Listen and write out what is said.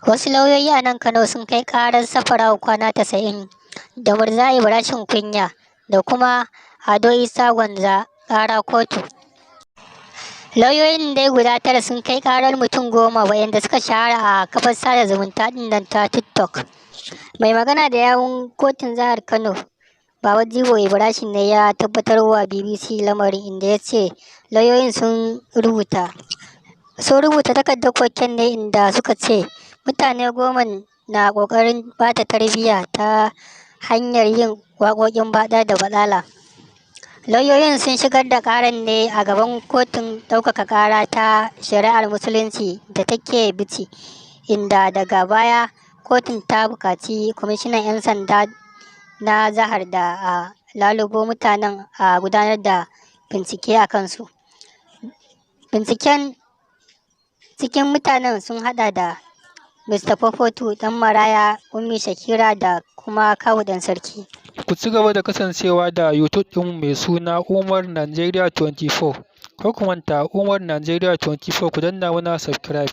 Wasu lauyoyi a nan Kano sun kai karar Safara'u Kwana 90 da Murja Ibrahim Kunya da kuma Ado Isa Gwanja kara kotu. Lauyoyin dai guda tara sun kai karar mutum 10 waɗanda suka shahara a kafar sada zumunta ɗin nan ta TikTok. Mai magana da yawun kotun jihar Kano, Baba Jibo Ibrahim, ne ya tabbatarwa BBC lamarin, inda ya ce lauyoyin sun rubuta takardar koken ne inda suka ce mutane 10 na kokarin bata tarbiyya ta hanyar yin waƙoƙin batsa da baɗala. Lauyoyin sun shigar da ƙarar ne a gaban kotun ɗaukaka ƙara ta shari'ar Musulunci da take Bichi, inda daga baya kotun ta buƙaci kwamishinan 'yan sanda na jihar da a lalubo mutanen a gudanar da bincike a kansu. Binciken cikin mutanen sun hada da Mr. 442, Ɗan Maraya, Ummi Shakira da kuma Kawu Ɗan Sarki. Ku ci gaba da kasancewa da YouTube ɗinmu mai suna Umar Nigeria 24. Kar ku manta, Umar Nigeria 24, ku danna mana subscribe.